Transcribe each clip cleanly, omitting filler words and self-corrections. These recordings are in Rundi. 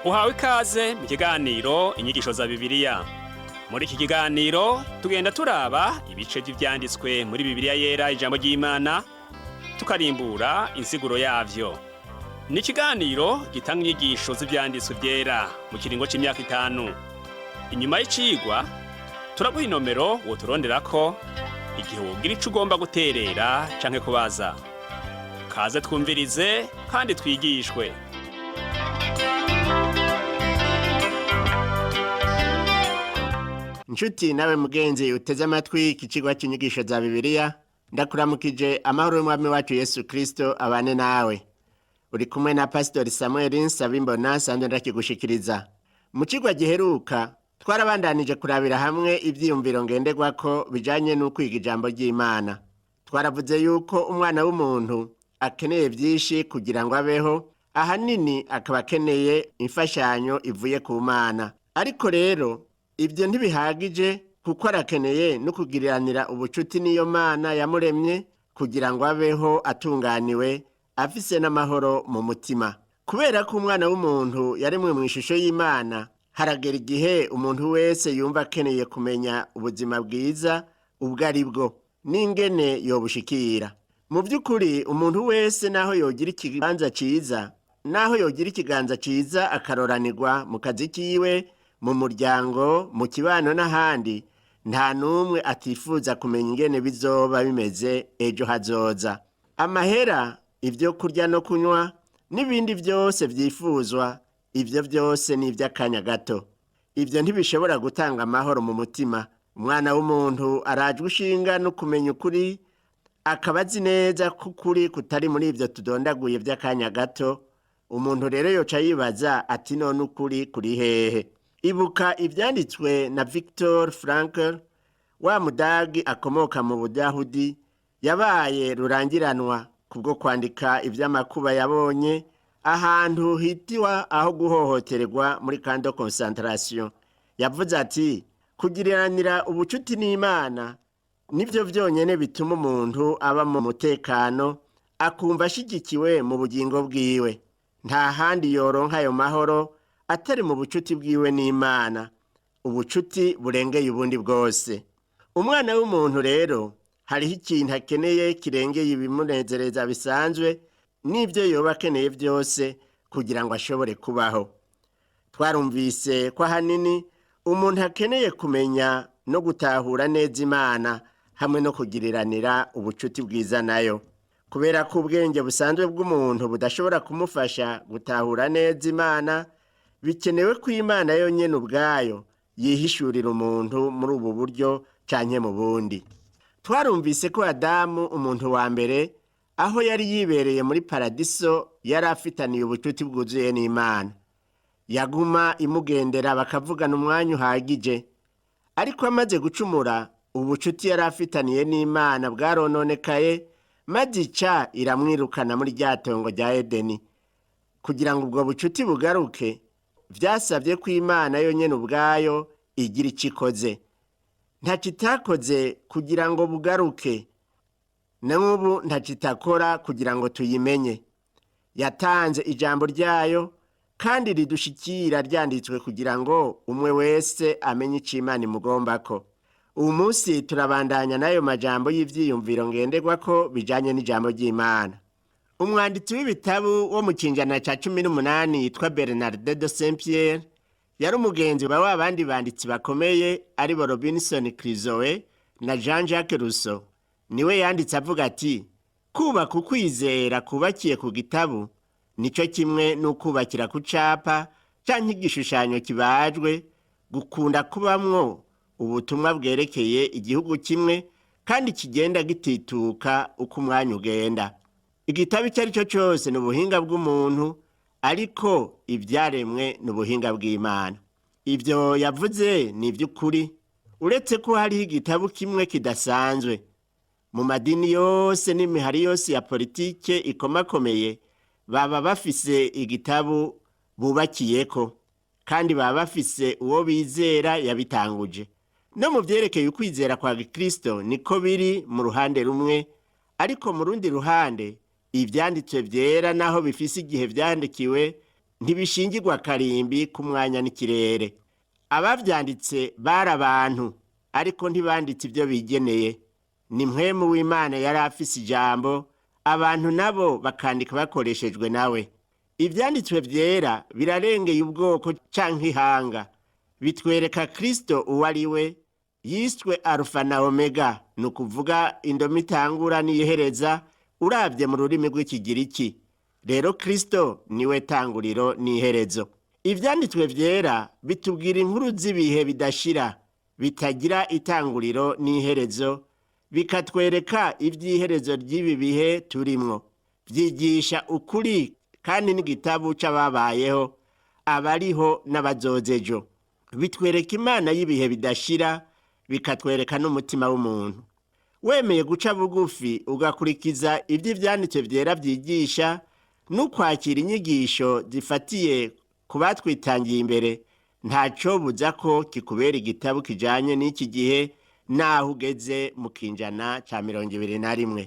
Uhawe ikaze mu kiganiro Inyigisho za Bibiliya. Muri iki kiganiro tugenda turaba ibice vy'ivyanditswe muri Bibiliya Yera, ijambo ry'Imana, tukarimbura insiguro yavyo. Ni ikiganiro gitanga inyigisho z'ivyanditswe vyera mu kiringo c'imyaka 5. Inyuma y'icigwa turaguha inomero woturonderako igihe wogira ico ugomba guterera canke kubaza. Kaze twumvirize kandi twigishwe. Nshuti nawe mugenzi uteze amatwi iki cigwa c'inyigisho za Bibiliya, ndakuramukije amahoro y'Umwami wacu Yesu Kristo abane nawe. Uri kumwe na Pastori Samuel Nsabimbona nsanzwe ndakigushikiriza. Mu cigwa giheruka twarabandanije kurabira hamwe ivyiyumviro ngenderwako bijanye n'ukwiga ijambo ry'Imana. Twaravuze yuko umwana w'umuntu akeneye vyinshi kugira ngo abeho, ahanini akaba akeneye imfashanyo ivuye ku Mana. Ariko rero ibyo ntibihagije kuko arakeneye no kugiriranira ubucuti n'iyo Mana yamuremye kugira ngo abeho atunganiwe afise n'amahoro mu mutima. Kubera ko umwana w'umuntu yaremwe mu ishusho y'Imana, haragera igihe umuntu wese yumva akeneye kumenya ubuzima bwiza ubwo ari bwo n'ingene yobushikira. Mu by'ukuri umuntu wese naho yogira ikibanza ciza, naho yogira ikiganza ciza akaroranirwa mu kazi kiwe, mu muryango, mu kibano n'ahandi, nta n'umwe atifuza kumenya ingene bizoba bimeze ejo hazoza. Amahera, ibyo kurya no kunywa n'ibindi byose vyifuzwa, ivyo byose ni ivy'akanya gato. Ivyo ntibishobora gutanga amahoro mu mutima. Umwana w'umuntu arajwe ishinga no kumenya ukuri, akaba azi neza ko ukuri kutari muri ivyo tudondaguye vy'akanya gato. Umuntu rero yoca yibaza ati: none ukuri kuri hehe? Ibuka ivyanditswe na Victor Frankl, wa mudagi akomoka mu Budahudi, yabaye rurangiranwa kubwo kwandika ivy'amakuba yabonye ahantu hitiwa aho guhohoterwa muri kando concentration. Yavuze ati: kugiriranira ubucuti n'Imana nivyo vyonyene bituma umuntu aba mu mutekano, akumva ashigikiwe mu bugingo bwiwe. Nta handi yoronka ayo mahoro atari mu bucuti bwiwe n'Imana, ubucuti burengeye ubundi bwose. Umwana w'umuntu rero hariho ikintu akeneye kirengeye ibimunezereza bisanzwe n'ibyo yoba akeneye byose kugira ngo ashobore kubaho. Twarumvise ko ahanini umuntu akeneye kumenya no gutahura neza Imana hamwe no kugiriranira ubucuti bwiza nayo. Kubera ko ubwenge busanzwe bw'umuntu budashobora kumufasha gutahura neza Imana, bikenewe ko Imana yonyene ubwayo yihishurira umuntu muri ubu buryo canke mu bundi. Twarumvise ko Adamu, umuntu wa mbere, aho yari yibereye muri paradiso, yari afitaniye ubucuti bwuzuye n'Imana. Yaguma imugendera bakavugana umwanya uhagije. Ariko amaze gucumura, ubucuti yari afitaniye n'Imana bwarononekaye, maze ica iramwirukana muri rya tongo rya Edeni. Kugira ngo ubwo bucuti bugaruke, vyasabye ko Imana yonyene ubwayo igira ico ikoze. Ntaco itakoze kugira ngo bugaruke, n'ubu ntaco itakora kugira ngo tuyimenye. Yatanze ijambo ryayo kandi ridushikira ryanditswe kugira ngo umwe wese amenye ico Imana imugombako. Uwu munsi turabandanya n'ayo majambo y'ivyiyumviro ngenderwako bijanye n'ijambo ry'Imana. Umwanditsi w'ibitabu wo mu kinjana ca 18 yitwa Bernarde de Saint Pierre yari umugenzi wa wa bandi banditsi bakomeye aribo Robinson Crusoe na Jean-Jacques Rousseau. Niwe yanditse avuga ati: kubaka ukwizera kubakiye ku gitabu nico kimwe n'ukubakira ku capa canke igishushanyo kibajwe, gukunda kubamwo ubutumwa bwerekeye igihugu kimwe kandi kigenda gitituka uko umwanya ugenda. Igitabo icyo ari cyo cyose ni ubuhinga bw'umuntu, ariko ivyaremwe ni ubuhinga bw'Imana. Ivyo yavuze ni ivy'ukuri, uretse ko hariho igitabo kimwe kidasanzwe. Mu madini yose n'imihari yose ya politike ikomakomeye baba bafise igitabo bubakiyeko, kandi baba bafise uwo bizera yabitanguje. No mu vyerekeye ukwizera kwa Gikristo niko biri mu ruhande rumwe, ariko mu rundi ruhande ivyanditswe vyera naho bifise igihe vyandikiwe. ntibishingirwa karimbi ku mwanya n'ikirere. Abavyanditse bari abantu, ariko ntibanditse ibyo bigeneye. Ni mpwemu w'Imana yari afise ijambo, abantu nabo bakandika bakoreshejwe nawe. Ivyanditswe vyera birarengeye ubwoko canke ihanga, bitwereka Kristo uwo ari we, yiswe Arufa na Omega, ni ukuvuga indome itangura n'iyihereza uravye mu rurimi rw'Ikigiriki. Rero Kristo niwe tanguriro n'iherezo. Ivyanditswe vyera bitubwira inkuru z'ibihe bidashira, bitagira itanguriro n'iherezo, bikatwereka ivy'iherezo ry'ibi bihe turimwo. Vyigisha ukuri kandi n'igitabu c'ababayeho, abariho n'abazoza ejo. Bitwereka Imana y'ibihe bidashira, bikatwereka n'umutima w'umuntu. Wemeye guca bugufi ugakurikiza ivyo ivyanditswe vyera vyigisha, n'ukwakira inyigisho zifatiye ku batwitangiye imbere, ntacobuza ko kikubera igitabo kijanye n'iki gihe naho ugeze mu kinjana ca 21.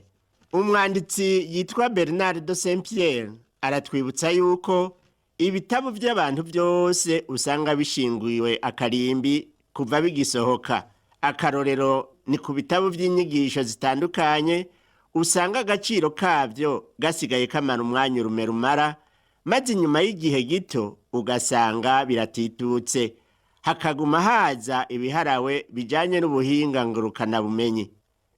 Umwanditsi yitwa Bernard de Saint Pierre aratwibutsa yuko ibitabo vy'abantu vyose usanga bishinguwe akarimbi kuva bigisohoka. Akarorero ni ku bitabo vy'inyigisho zitandukanye, usanga agaciro kavyo gasigaye kamara umwanya urume rumara, maze inyuma y'igihe gito ugasanga biratitutse, hakaguma haza ibiharawe bijanye n'ubuhinga ngurukanabumenyi.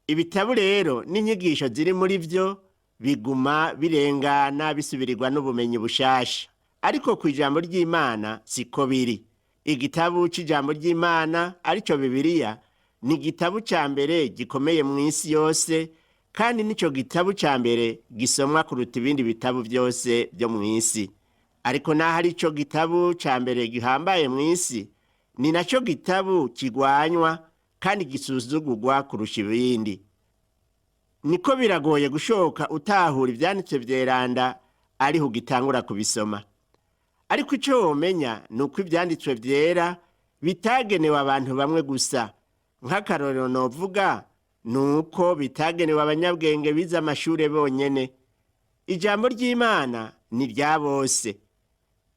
Ibitabo rero n'inyigisho ziri muri vyo biguma birengana bisubirirwa n'ubumenyi bushasha. Ariko ku ijambo ry'Imana siko biri. Igitabo c'ijambo ry'Imana arico Bibiliya ni igitabo ca mbere gikomeye mu isi yose, kandi nico gitabo ca mbere gisomwa kuruta ibindi bitabo vyose vyo mu isi. Ariko naho arico gitabo ca mbere gihambaye mu isi, ni naco gitabo kigwanywa kandi gisuzugurwa kurusha ibindi. Niko biragoye gushoka utahura ivyanditswe vyeranda ariho ugitangura kubisoma. Ariko ico womenya ni uko ivyanditswe vyera bitagenewe abantu bamwe gusa. Nk'akarorero novuga ni uko bitagenewe abanyabwenge bize amashure bonyene. Ijambo ry'Imana ni rya bose.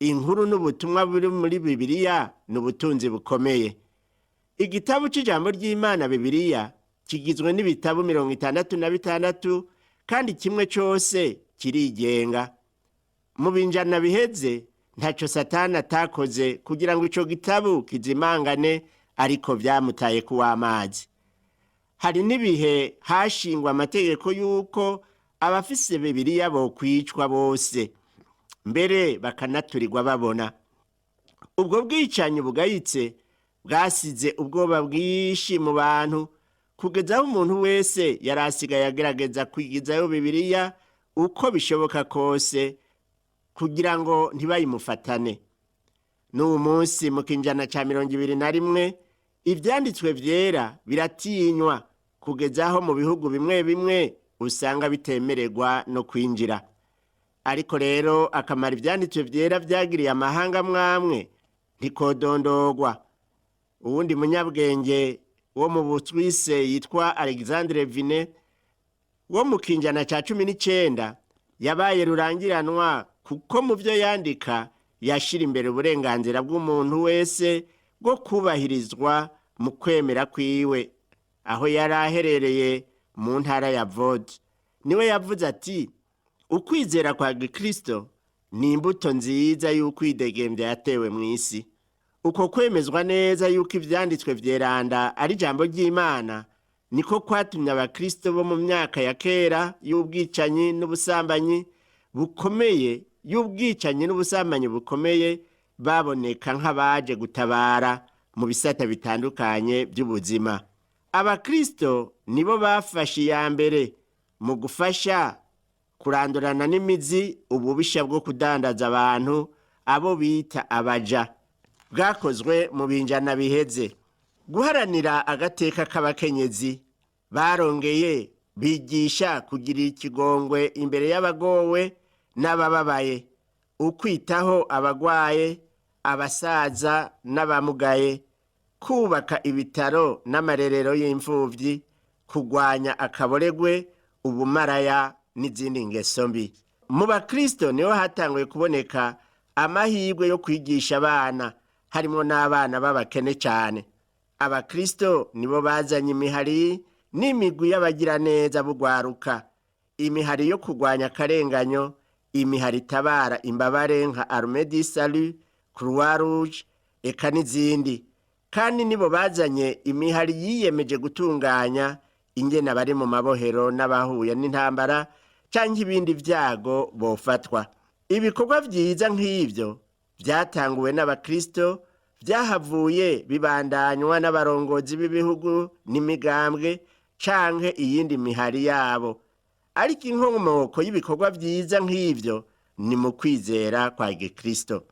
Inkuru n'ubutumwa buri muri Bibiliya ni ubutunzi bukomeye. Igitabo c'ijambo ry'Imana Bibiliya kigizwe n'ibitabo 66, kandi kimwe cose kirigenga. Mu binjana biheze ntaco Satani atakoze kugira ngo ico gitabo kizimangane, ariko vyamutaye kuw'amazi. Hari n'ibihe hashingwa amategeko y'uko abafise Bibiliya bokwicwa bose, mbere bakanaturirwa babona. Ubwo bwicanyi bugayitse bwasize ubwoba bwinshi mu bantu, kugeza aho umuntu wese yari asigaye agerageza kwigizayo Bibiliya uko bishoboka kose kugira ngo ntibayimufatane. N'uwu munsi mu kinjana ca 21, ivyanditswe vyera biratinywa kugeza aho mu bihugu bimwe bimwe usanga bitemererwa no kwinjira. Ariko rero akamaro ivyanditswe vyera vyagiriye amahanga mwamwe ntikodondogwa. Uwundi munyabwenge wo mu Busuwise yitwa Alexandre Vine wo mu kinjana ca 19 yabaye rurangiranwa, kuko mu vyo yandika yashira imbere uburenganzira bw'umuntu wese bwo kubahirizwa mu kwemera kwiwe, aho yari aherereye mu ntara ya Vaud. Niwe yavuze ati: ukwizera kwa Gikristo ni imbuto nziza y'ukwidegembya yatewe mu isi. Uko kwemezwa neza yuko ivyanditswe vyeranda ari ijambo ry'Imana niko kwatumye abakristo bo mu myaka ya kera y'ubwicanyi n'ubusambanyi bukomeye baboneka nk'abaje gutabara mu bisata bitandukanye by'ubuzima. Abakristo nibo bafashe iya mbere mu gufasha kurandurana n'imizi ububisha bwo kudandaza abantu, abo bita abaja, bwakozwe mu binjana biheze. Guharanira agateka k'abakenyezi barongeye bigisha kugira ikigongwe imbere y'abagowe n'abababaye, ukwitaho abagwaye, abasaza n'abamugaye, kubaka ibitaro n'amarerero y'imfuvyi, kugwanya akaboregwe, ubumaraya n'izindi ngeso mbi. Mu bakristo niho hatanguye kuboneka amahirwe yo kwigisha abana, harimo n'abana b'abakene cyane. Abakristo nibo bazanye imihari n'imigwi y'abagiraneza b'ugwaruka, imihari yo kurwanya akarenganyo, imihari itabara imbabare nka Armée du Salut, Croix Rouge, eka n'izindi. Kandi nibo bazanye imihari yiyemeje gutunganya ingene abari mu mabohero n'abahuye n'intambara canke ibindi vyago bofatwa. Ibikorwa vyiza nk'ivyo vyatanguwe n'abakristo vyahavuye bibandanywa n'abarongozi b'ibihugu n'imigambwe canke iyindi mihari yabo. Ariko inkomoko y'ibikorwa vyiza nk'ivyo ni mu kwizera kwa gikristo.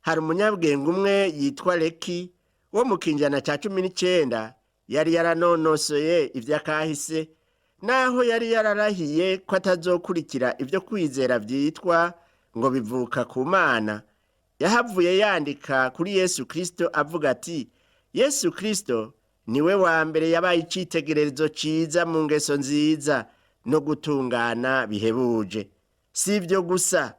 Hari umunyabwenge umwe yitwa Leki wo mu kinjana ca 19 yari yaranonosoye ivy'akahise, naho yari yararahiye ko atazokurikira ivyo kwizera vyitwa ngo bivuka ku Mana. Yahavuye yandika kuri Yesu Kristo avuga ati: Yesu Kristo niwe wa mbere yabaye icitegererezo ciza mu ngeso nziza no gutungana bihebuje. Si ibyo gusa,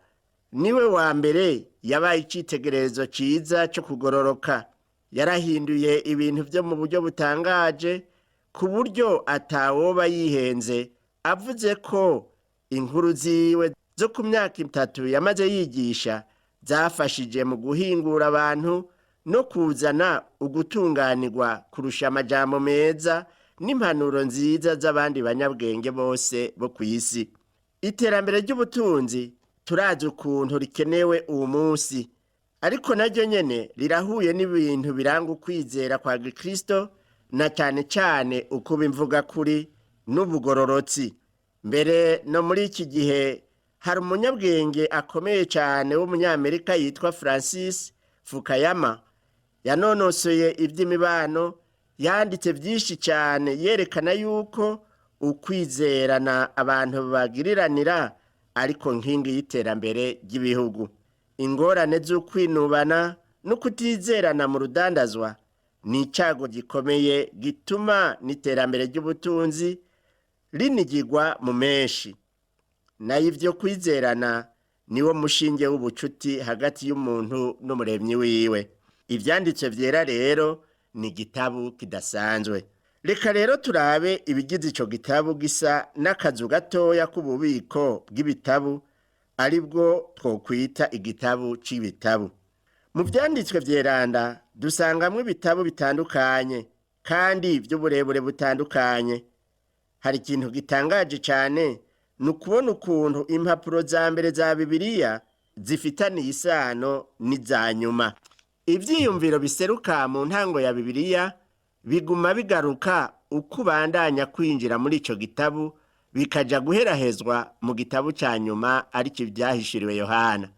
niwe wa mbere yabaye icitegererezo ciza cyo kugororoka. Yarahinduye ibintu byo mu buryo butangaje, ku buryo atawoba yihenze avuze ko inkuru ziwe zo ku myaka 3 yamaze yigisha zafashije mu guhingura abantu no kuzana ugutunganirwa kurusha amajambo meza n'impanuro nziza z'abandi banyabwenge bose bo ku isi. Iterambere ry'ubutunzi turazi ukuntu rikenewe uwu munsi, ariko naryo nyene rirahuye n'ibintu biranga ukwizera kwa gikristo, na cane cane ukuba imvuga kuri n'ubugororotsi. Mbere no muri iki gihe hari umunyabwenge akomeye cyane w'umunyamerika yitwa Francis Fukuyama, yanonosoye iby'imibano, yanditse byinshi cyane yerekana yuko ukwizerana abantu bagiriranira ariko nkingi y'iterambere ry'ibihugu. Ingorane z'ukwinubana no kutizerana mu rudandazwa ni icyago gikomeye gituma n'iterambere ry'ubutunzi rinigirwa mu menshi. Nayo ibyo kwizerana niwo mushinge w'ubucuti hagati y'umuntu n'umuremyi wiwe. Ivyanditswe vyera rero ni igitabu kidasanzwe. Reka rero turabe ibigize ico gitabu gisa n'akazu gatoya k'ububiko bw'ibitabu, aribwo twokwita igitabu c'ibitabu. Mu vyanditswe vyeranda dusangamwo ibitabu bitandukanye kandi vy'uburebure butandukanye. Hari ikintu gitangaje cane, ni ukubona ukuntu impapuro za mbere za Bibiliya zifitaniye isano n'iza nyuma. Ivyiyumviro biseruka mu ntango ya Bibiliya biguma bigaruka uko ubandanya kwinjira muri ico gitabu, bikaja guherahezwa mu gitabu ca nyuma aricyo ivyahishuriwe Yohana.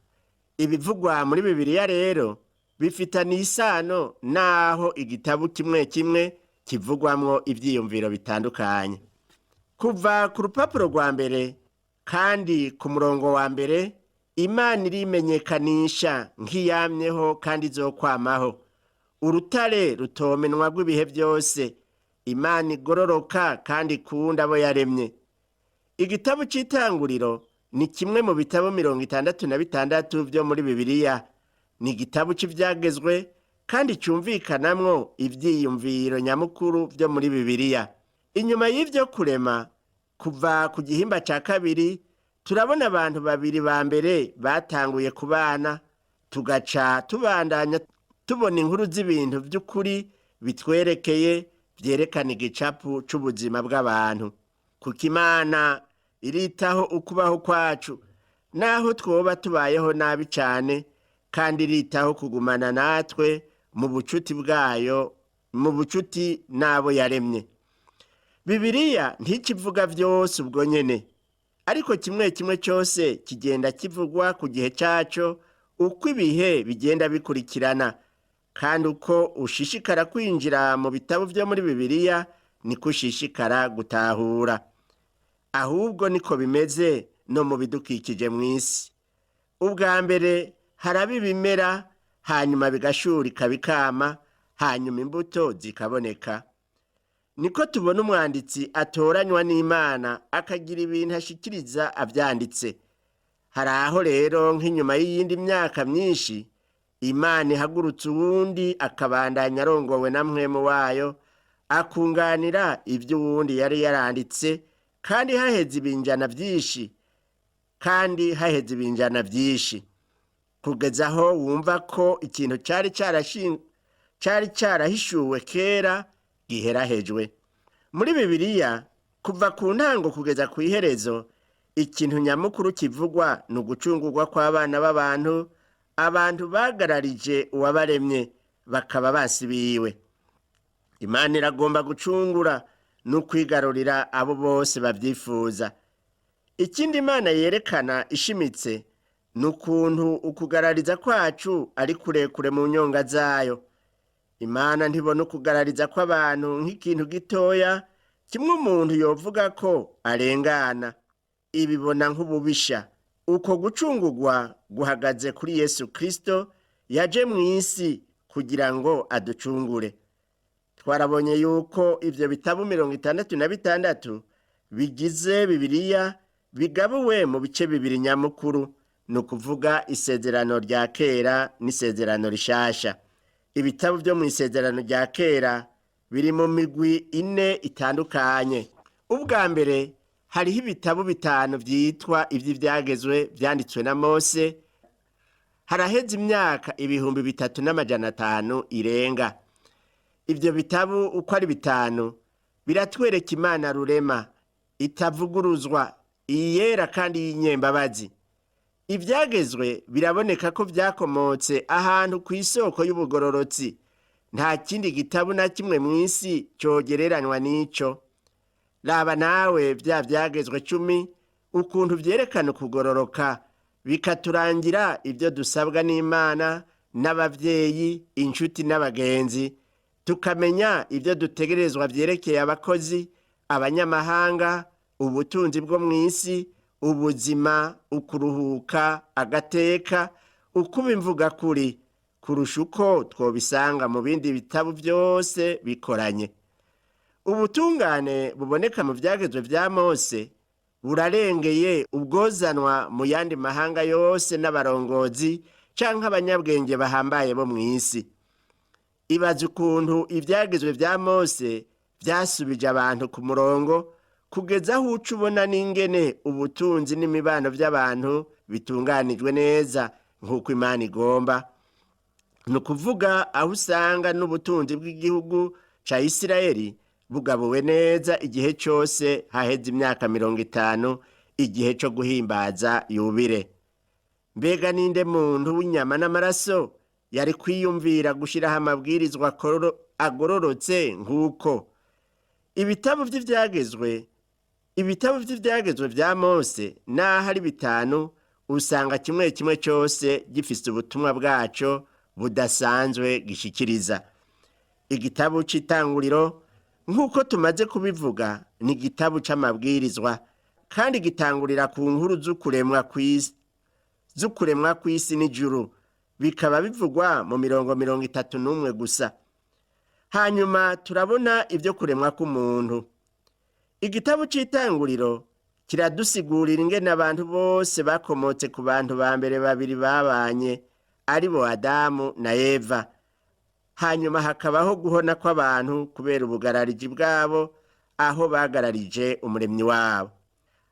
Ibivugwa muri Bibiliya rero bifitaniye isano n'aho igitabu kimwe kimwe kivugwamwo ivyiyumviro bitandukanye. Kuva ku rupapuro rwa mbere kandi ku murongo wa mbere, Imana irimenyekanisha nk'iyamyeho kandi izokwamaho. Urutare rutomenwa rw'ibihe byose, Imana igororoka kandi ikunda abo yaremye. Igitabo c'itanguriro ni kimwe mu bitabo 66 vyo muri Bibiliya. Ni igitabo c'ivyagezwe kandi cumvikanamwo ivyiyumviro nyamukuru vyo muri Bibiliya. Inyuma y'ivyo kurema, kuva ku gihimba ca kabiri, turabona abantu babiri ba mbere batanguye kubana, tugaca tubandanya tubona inkuru z'ibintu by'ukuri bitwerekeye vyerekana igicapu c'ubuzima bw'abantu. Kuko Imana iritaho ukubaho kwacu, naho twoba tubayeho nabi cane, kandi iritaho kugumana natwe mu bucuti bwayo, mu bucuti n'abo yaremye. Bibiliya ntikivuga vyose ubwo nyene, ariko kimwe kimwe cyose kigenda kivugwa ku gihe cyaco, uko ibihe bigenda bikurikirana. Kandi uko ushishikara kwinjira mu bitabo vyo muri Bibiliya niko ushishikara gutahura. Ahubwo niko bimeze no mu bidukikije mw'isi. Ubwa mbere haraba ibimera, hanyuma bigashurika bikama, hanyuma imbuto zikaboneka. Niko tubona umwanditsi atoranywa n'Imana akagira ibintu ashikiriza avyanditse. Hari aho rero nk'inyuma y'iyindi myaka myinshi Imana ihagurutse uwundi akabandanya arongowe na mpwemu wayo, akunganira ibyo uwundi yari yaranditse, kandi haheze ibinjana byinshi, kandi haheze ibinjana byinshi, kugeza aho wumva ko ikintu cari carahishuwe kera giherahejwe. Muri Bibiliya, kuva ku ntango kugeza ku iherezo, ikintu nyamukuru kivugwa ni ugucungurwa kw'abana b'abantu, abantu bagararije uwabaremye bakaba basibiwe. Imana iragomba gucungura no kwigarurira abo bose babyifuza. Ikindi Imana yerekana ishimitse ni ukuntu ukugarariza kwacu ari kurekure mu nyonga zayo. Imana ntibona ukugarariza kw'abantu nk'ikintu gitoya, kimwe umuntu yovuga ko arengana. Ibibona nk'ububisha. Uko gucungurwa guhagaze kuri Yesu Kristo yaje mu isi kugira ngo aducungure. Twarabonye yuko ivyo bitabo 66 bigize Bibiliya bigabuwe mu bice bibiri nyamukuru, ni ukuvuga isezerano rya kera n'isezerano rishasha. Ibitabo vyo mu isezerano rya kera biri mu migwi ine itandukanye. Ubwa mbere hariho ibitabo bitanu vyitwa ivy'ivyagezwe vyanditswe na Mose, haraheze imyaka 3500 irenga. Ivyo bitabo uko ari bitanu biratwereka Imana rurema itavuguruzwa, iyera kandi y'inyembabazi. Ivyagezwe biraboneka ko vyakomotse ahantu ku isoko y'ubugororotsi. Nta kindi gitabo na kimwe mw'isi cogereranywa n'ico. Raba nawe vya vyagezwe 10 ukuntu vyerekana ukugororoka, bikaturangira ibyo dusabwa n'Imana n'abavyeyi, inshuti n'abagenzi, tukamenya ibyo dutegerezwa vyerekeye abakozi, abanyamahanga, ubutunzi bwo mw'isi, ubuzima, ukuruhuka, agateka, ukuba imvuga kuri, kurusha uko twobisanga mu bindi bitabo vyose bikoranye. Ubutungane buboneka mu vyagezwe vya Mose burarengeye ubwozanwa mu yandi mahanga yose n'abarongozi canke abanyabwenge bahambaye bo mw'isi. Ibaze ukuntu ivyagezwe vya Mose vyasubije abantu ku murongo, kugeza aho uca ubona n'ingene ubutunzi n'imibano vy'abantu bitunganijwe neza nk'uko Imana igomba. Ni ukuvuga aho usanga n'ubutunzi bw'igihugu ca Isirayeli bugabuwe neza igihe cose haheze imyaka 50, igihe co guhimbaza yubire. Mbega ninde muntu w'inyama n'amaraso yari kwiyumvira gushiraho amabwirizwa agororotse nk'uko? Ibitabo vy'ivyagezwe, ibitabo vy'ivyagezwe vya Mose naho ari bitanu, usanga kimwe kimwe cose gifise ubutumwa bwaco budasanzwe gishikiriza. Igitabo c'itanguriro, nk'uko tumaze kubivuga, ni igitabo c'amabwirizwa, kandi gitangurira ku nkuru z'ukuremwa kw'isi n'ijuru, bikaba bivugwa mu mirongo 31 gusa. Hanyuma turabona ibyo kuremwa k'umuntu. Igitabo c'itanguriro kiradusigurira ingene abantu bose bakomotse ku bantu ba mbere babiri babanye, aribo Adamu na Eva. Hanyuma hakabaho guhona kw'abantu kubera ubugarariji bwabo, aho bagararije umuremyi wabo.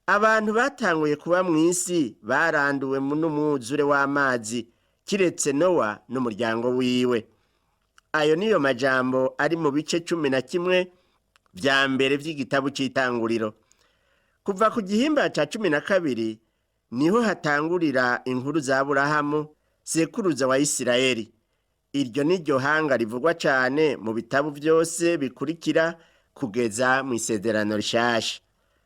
Abantu batanguye kuba mw'isi baranduwe n'umwuzure w'amazi, kiretse Nowa n'umuryango wiwe. Ayo niyo majambo ari mu bice 11 vya mbere vy'igitabo c'itanguriro. Kuva ku gihimba ca 12 niho hatangurira inkuru za Aburahamu, sekuruza wa Isirayeli. Iryo ni ryo hanga rivugwa cane mu bitabo vyose bikurikira kugeza mu isezerano rishasha.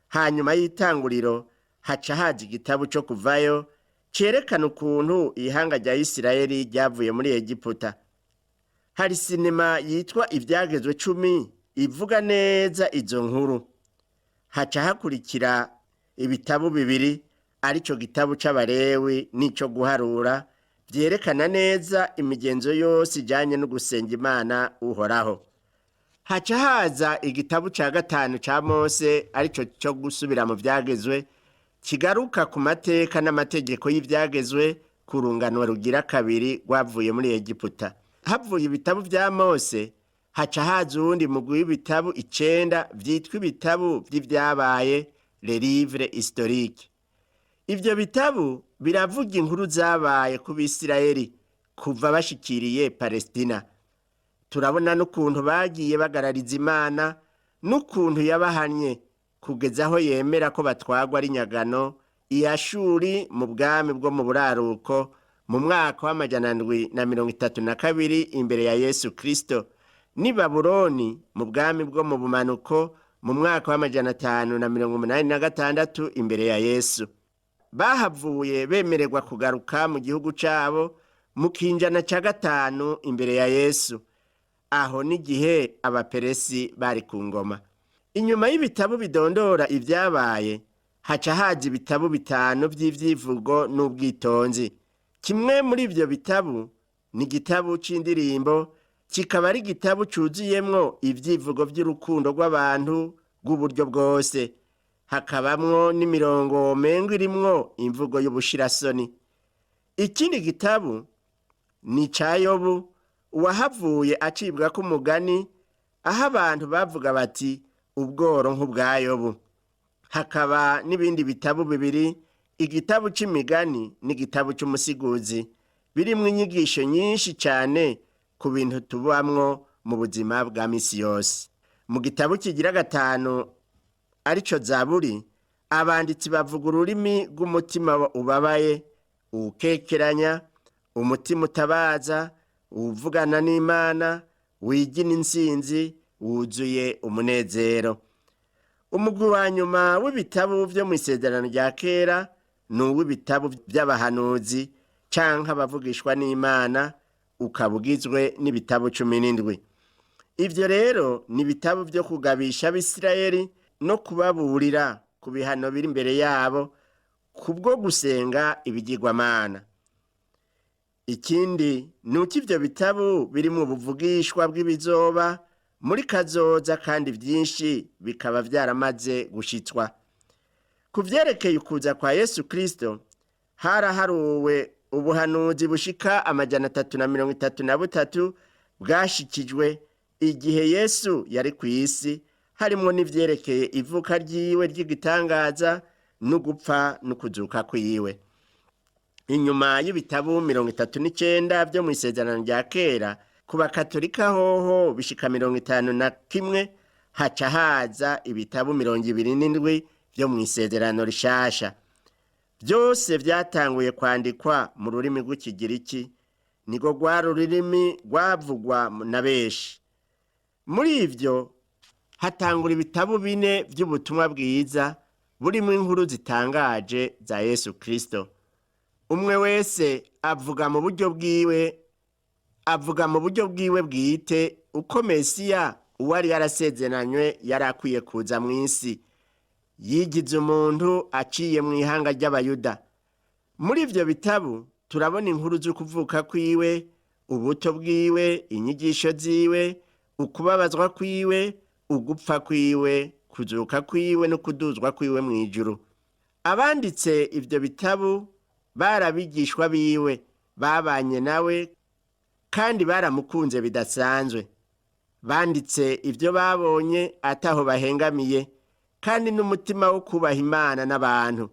Hanyuma y'itanguriro haca haza igitabo co kuvayo, cerekana ukuntu ihanga rya Isirayeli ryavuye muri Egiputa. Hari sinema yitwa Ivyagezwe 10 ivuga neza izo nkuru. Haca hakurikira ibitabo bibiri, arico gitabo c'Abalewi n'ico guharura, vyerekana neza imigenzo yose ijanye no gusenga Imana Uhoraho. Haca haza igitabo ca gatanu ca Mose, arico co gusubira mu vyagezwe, Kigaruka ku mateka n'amategeko y'ivyagezwe ku rungano rugira kabiri rwavuye muri Egiputa. Havuye ibitabo vya Mose, haca haza uwundi mugwi w'ibitabo 9 vyitwa ibitabo vy'ivyabaye, les livres historiques. Ivyo bitabo biravuga inkuru zabaye ku Bisirayeli kuva bashikiriye Palestina. Turabona n'ukuntu bagiye bagarariza Imana n'ukuntu yabahanye kugeza aho yemera ko batwagwa ari nyagano iyashuri mu bwami bwo mu buraruko mu mwaka wa 732 imbere ya Yesu Kristo, ni Babuloni mu bwami bwo mu bumanuko mu mwaka wa 586 imbere ya Yesu. Bahavuye bemererwa kugaruka mu gihugu cabo mu kinjana ca 5 imbere ya Yesu, aho n'igihe abaperesi bari ku ngoma. Inyuma y'ibitabo bidondora ibyabaye, haca haza ibitabo 5 vy'ivyivugo n'ubwitonzi. Kimwe muri ivyo bitabo ni igitabo c'indirimbo, kikaba ari igitabo cuzuyemwo ivyivugo vy'urukundo rw'abantu rw'uburyo bwose, hakabamwo n'imirongo womengo irimwo imvugo y'ubushirasoni. Ikindi gitabo ni ica Yobu, uwahavuye acibwako umugani, aho abantu bavuga bati ubworo nk'ubwa Yobu. Hakaba n'ibindi bitabo 2, igitabo c'imigani n'igitabo c'umusiguzi, birimwo inyigisho nyinshi cane ku bintu tubamwo mu buzima bwa misi yose. Mu gitabo kigira 5 arico Zaburi, abanditsi bavuga ururimi rw'umutima ubabaye, uwukekeranya, umutima utabaza, uwuvugana n'Imana, wigina intsinzi, wuzuye umunezero. Umugwi wa nyuma w'ibitabo vyo mw'isezerano rya kera ni uw'ibitabo vy'abahanuzi canke abavugishwa n'Imana, ukaba ugizwe n'ibitabo 17. Ivyo rero ni ibitabo vyo kugabisha Abisirayeli no kubaburira ku bihano biri imbere yabo kubwo gusenga ibigirwamana. Ikindi ni uko ivyo bitabo birimwo ubuvugishwa bw'ibizoba muri kazoza, kandi vyinshi bikaba vyaramaze gushitswa. Ku vyerekeye ukuza kwa Yesu Kristo, haraharuwe ubuhanuzi bushika 333 bwashikijwe igihe Yesu yari kw'isi, harimwo n'ivyerekeye ivuka ryiwe ry'igitangaza n'ugupfa n'ukuzuka kwiwe. Inyuma y'ibitabo 39 vyo mw'isezerano rya kera, ku bakatolika hoho bishika 51, haca haza ibitabo 27 vyo mw'isezerano rishasha. Vyose vyatanguye kwandikwa mu rurimi rw'Ikigiriki, nirwo rwari ururimi rwavugwa na benshi. Muri ivyo hatangura ibitabo 4 vy'ubutumwa bwiza burimwo inkuru zitangaje za Yesu Kristo. Umwe wese avuga mu buryo bwiwe, avuga mu buryo bwiwe bwite uko Mesiya uwari yarasezeranywe yari akwiye kuza mw'isi, yigize umuntu aciye mw'ihanga ry'Abayuda. Muri ivyo bitabo turabona inkuru z'ukuvuka kwiwe, ubuto bwiwe, inyigisho ziwe, ukubabazwa kwiwe, ugupfa kwiwe, kuzuka kwiwe no kuduzwa kwiwe mw'ijuru. Abanditse ivyo bitabo barabigishwa biwe, babanye nawe kandi baramukunze bidasanzwe. Banditse ivyo babonye ataho bahengamiye, kandi n'umutima wo kubaha Imana n'abantu.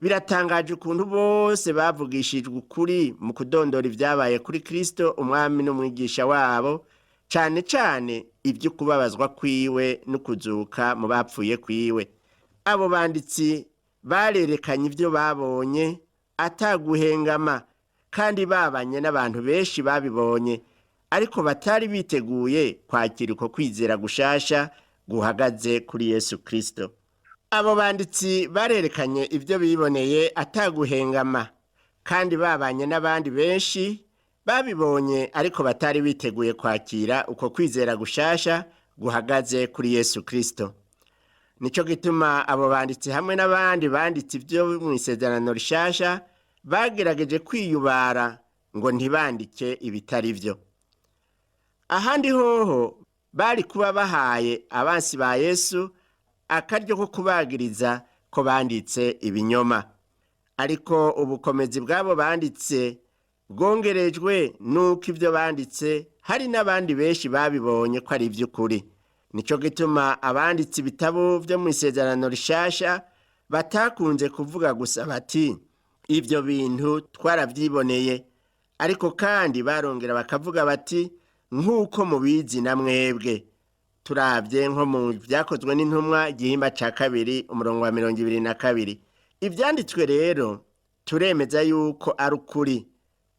Biratangaje ukuntu bose bavugishijwe ukuri mu kudondora ivyabaye kuri Kristo umwami n'umwigisha wabo, cane cane ivyo kubabazwa kwiwe no kuzuka mu bapfuye kwiwe. Abo banditsi barerekanye ivyo babonye ataguhengama, kandi babanye n'abantu benshi babibonye, ariko batari biteguye kwakira uko kwizera gushasha guhagaze kuri Yesu Kristo. Abo banditsi barerekanye ivyo biboneye ataguhengama, kandi babanye n'abandi benshi babibonye, ariko batari biteguye kwakira uko kwizera gushasha guhagaze kuri Yesu Kristo. Nico gituma abo banditsi hamwe n'abandi banditse ivyo mw'isezerano rishasha bagerageje kwiyubara ngo ntibandike ibitari vyo. Ahandi hoho bari kuba bahaye abansi ba Yesu akaryo ko kubagiriza ko banditse ibinyoma. Ariko ubukomezi bw'abo banditse bwongerejwe n'uko ibyo banditse hari n'abandi benshi babibonye ko ari iby'ukuri. Nico gituma abanditse ibitabo byo mu isezerano rishasha batakunze kuvuga gusa bati ibyo bintu twarabyiboneye, ariko kandi barongera bakavuga bati nk'uko mubizi na mwebwe. Turabye nko mu byakozwe n'intumwa igihimba ca 2 umurongo wa 22. Ivyanditswe rero turemeza yuko ari ukuri,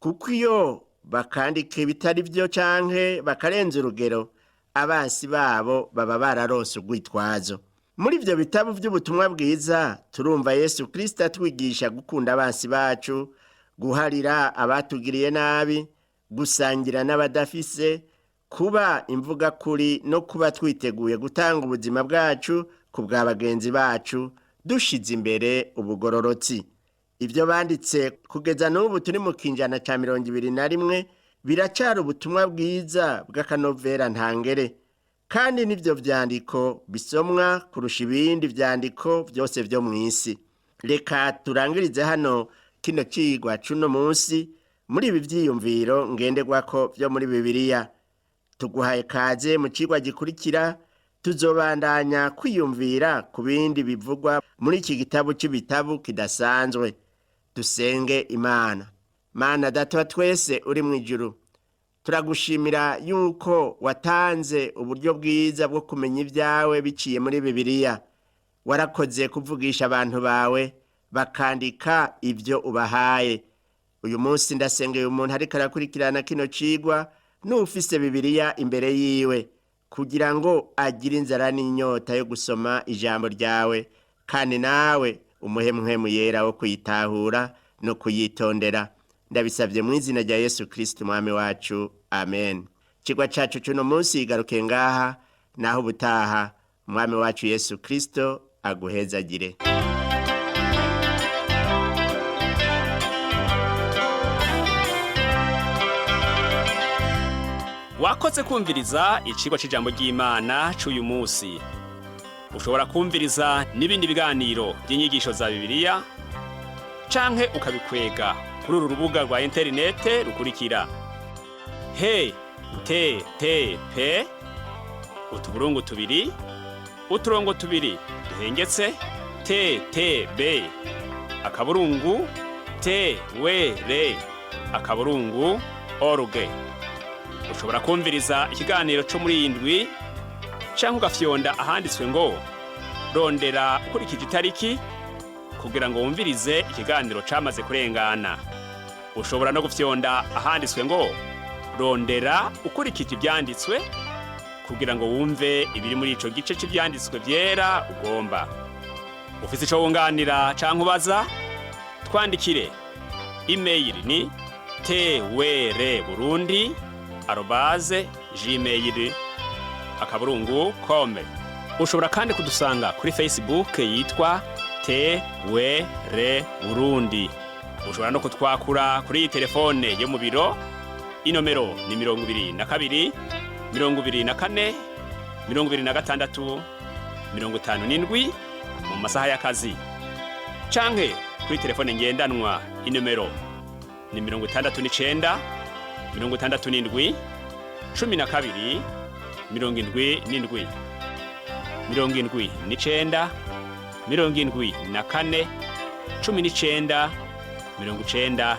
kuko iyo bakandika ibitari byo canke bakarenza urugero, abansi babo baba bararose urwitwazo. Muri ivyo bitabo vy'ubutumwa bwiza turumva Yesu Kristo atwigisha gukunda abansi bacu, guharira abatugiriye nabi, gusangira n'abadafise, kuba imvuga kuri no kuba twiteguye gutanga ubuzima bwacu ku bwa bagenzi bacu, dushize imbere ubugororotsi. Ibyo banditse kugeza n'ubu turi mu kinjana ca 21 biracari ubutumwa bwiza bw'akanovera ntangere, kandi n'ivyo vyandiko bisomwa kurusha ibindi vyandiko vyose vyo mw'isi. Reka turangirize hano kino cigwa c'uno munsi muri ibi vyiyumviro ngenderwako vyo muri Bibiliya. Tuguhaye kaze mu cigwa gikurikira, tuzobandanya kwiyumvira ku bindi bivugwa muri iki gitabo c'ibitabo kidasanzwe. Dusenge Imana. Mana Data wa twese uri mu ijuru, turagushimira yuko watanze uburyo bwiza bwo kumenya ibyawe biciye muri Bibiliya. Warakoze kuvugisha abantu bawe bakandika ibyo ubahaye. Uyu munsi ndasengeye umuntu ariko arakurikirana kino cigwa n'ufise Bibiliya imbere yiwe, kugira ngo agire inzara n'inyota yo gusoma ijambo ryawe, kandi nawe umuhe mpwemu yera wo kuyitahura no kuyitondera. Ndabisabye mu izina rya Yesu Kristo umwami wacu, amen. Ikigwa cacu c'uno munsi igaruke ngaha, naho ubutaha umwami wacu Yesu Kristo aguhezagire. Wakoze kumviriza icigwa c'ijambo ry'Imana c'uyu munsi. Ushobora kumviriza n'ibindi biganiro by'inyigisho za Bibiliya canke ukabikwega kuri uru rubuga rwa interinete rukurikira: he t t p utuburungu tubiri uturongo tubiri duhengetse t t b akaburungu t w r akaburungu org. Ushobora kumviriza ikiganiro cyo muri iyi ndwi canke ugafyonda ahanditswe ngo rondera ukurikije itariki kugira ngo wumvirize ikiganiro camaze kurengana. Ushobora no gufyonda ahanditswe ngo rondera ukurikije ivyanditswe kugira ngo wumve ibiri muri ico gice c'ivyanditswe vyera ugomba. Ufise ico wunganira canke ubaza, twandikire. Email ni twrburundi@gmail akaburungu com. Ushobora kandi kudusanga kuri Facebook yitwa TWR Burundi. Ushobora no kutwakura kuri iyi telefone yo mu biro, inomero ni 22 24 26 57 mu masaha y'akazi, canke kuri telefone ngendanwa inomero ni 69 67 12 77 79 74 19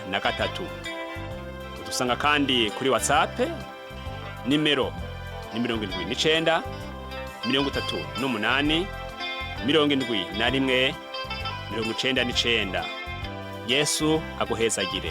93. Udusanga kandi kuri WhatsApp, nimero ni 79 38 71 99. Yesu aguhezagire.